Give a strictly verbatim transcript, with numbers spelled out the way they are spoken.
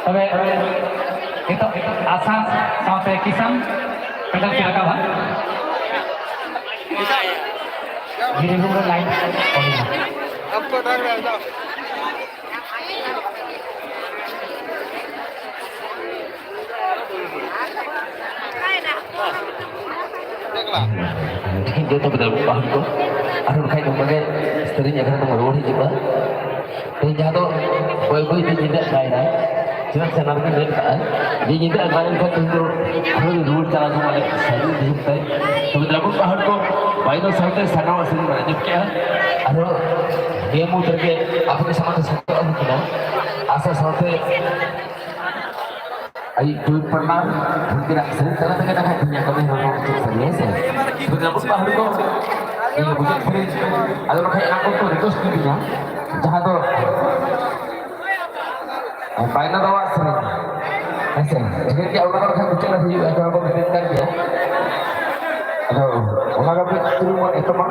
ᱛᱚᱵᱮ ᱱᱤᱛᱚᱜ ᱟᱥᱟᱢ ᱥᱟᱶᱛᱮ ᱠᱤᱥᱟᱱ ᱯᱮᱰᱟᱞ ᱠᱤᱱ ᱨᱟᱠᱟᱵᱟ᱾ ᱜᱤᱨᱤ ᱦᱩᱲᱩ ᱞᱟᱭᱤᱱ ᱠᱚᱞᱤᱱᱟ᱾ ᱡᱚᱛᱚ ᱯᱮ ᱫᱟᱲᱮᱭᱟᱜ ᱯᱟᱦᱟᱲ ᱠᱚ, ᱟᱨ ᱵᱟᱠᱷᱟᱡ ᱱᱚᱝᱠᱟ ᱜᱮ ᱥᱮᱨᱮᱧ ᱟᱠᱷᱲᱟ ᱛᱮᱵᱚᱱ ᱨᱩᱣᱟᱹᱲ ᱦᱤᱡᱩᱜᱼᱟ᱾ ᱛᱮᱦᱮᱧ ᱡᱟᱦᱟᱸ ᱫᱚ ᱵᱟᱹᱭ ᱵᱟᱹᱭ ᱛᱮ ᱧᱤᱫᱟᱹ ᱟᱸᱜᱟᱭᱮᱱᱟ, ᱪᱮᱫᱟᱜ ᱥᱮ ᱚᱱᱟ ᱫᱚᱠᱚ ᱢᱮᱱ ᱠᱟᱜᱼᱟ ᱡᱮ ᱧᱤᱫᱟᱹ ᱟᱸᱜᱟᱭᱮᱱ ᱠᱷᱟᱱ ᱛᱮᱦᱮᱧ ᱫᱚ ᱟᱨᱦᱚᱸ ᱨᱩᱣᱟᱹᱲ ᱪᱟᱞᱟᱣ ᱡᱚᱝ ᱟᱞᱮ ᱥᱟᱹᱜᱩᱱ ᱫᱤᱱ ᱛᱮ᱾ ᱛᱚᱵᱮ ᱫᱨᱟᱵᱚᱬ ᱯᱟᱦᱟᱲ ᱠᱚ ᱵᱟᱭᱫᱚ ᱥᱟᱶᱛᱮ ᱥᱟᱨᱱᱟᱣᱟᱜ ᱥᱮᱨᱮᱧ ᱵᱚᱱ ᱟᱸᱡᱚᱢ ᱠᱮᱜᱼᱟ᱾ ᱟᱨᱦᱚᱸ ᱱᱤᱭᱟᱹ ᱢᱩᱫᱽ ᱨᱮᱜᱮ ᱟᱯᱮ ᱠᱚ ᱥᱟᱢᱟᱝ ᱛᱮ ᱥᱮᱴᱮᱨᱚᱜ ᱦᱩᱭᱩᱜ ᱠᱟᱱᱟ᱾ ᱟᱥᱟ ᱥᱟᱶᱛᱮ ᱟᱭᱤᱡ ᱴᱩᱭᱤᱴ ᱯᱟᱨᱴᱱᱟᱨ ᱩᱱᱠᱤᱱᱟᱜ ᱥᱮᱨᱮᱧ ᱛᱟᱞᱟ ᱛᱮᱜᱮ ᱱᱟᱦᱟᱜ ᱛᱮᱦᱮᱧᱟᱜ ᱠᱟᱹᱢᱤ ᱦᱚᱨᱟ ᱵᱚᱱ ᱢᱩᱪᱟᱹᱫ ᱥᱟᱹᱨᱤᱭᱟ, ᱦᱮᱸ ᱥᱮ? ᱛᱚᱵᱮ ᱟᱵᱚ ᱯᱟᱦᱴᱟ ᱠᱚ ᱤᱧ ᱵᱩᱡᱷᱟᱹᱣ ᱠᱮᱫᱟᱹᱧ, ᱟᱫᱚ ᱵᱟᱠᱷᱟᱡ ᱚᱱᱟ ᱠᱚ ᱨᱤᱠᱣᱮᱥᱴ ᱠᱤᱫᱤᱧᱟ, ᱡᱟᱦᱟᱸ ᱫᱚ, ᱵᱟᱭᱱᱟ ᱫᱟᱣᱟᱜ ᱥᱮᱨᱮᱧ, ᱦᱮᱸ ᱥᱮ? ᱴᱷᱤᱠᱟᱹᱱ ᱜᱮᱭᱟ, ᱚᱱᱟ ᱫᱚ ᱵᱟᱠᱷᱟᱡ ᱢᱩᱪᱟᱹᱫ ᱨᱮ ᱦᱩᱭᱩᱜᱼᱟ, ᱡᱟᱦᱟᱸ ᱵᱚᱱ ᱢᱮᱛᱟᱜ ᱠᱟᱱ ᱜᱮᱭᱟ᱾ ᱟᱫᱚ ᱚᱱᱟ ᱠᱟᱛᱮ ᱛᱩᱞᱩᱡ ᱵᱚᱱ ᱮᱛᱚᱢᱟ᱾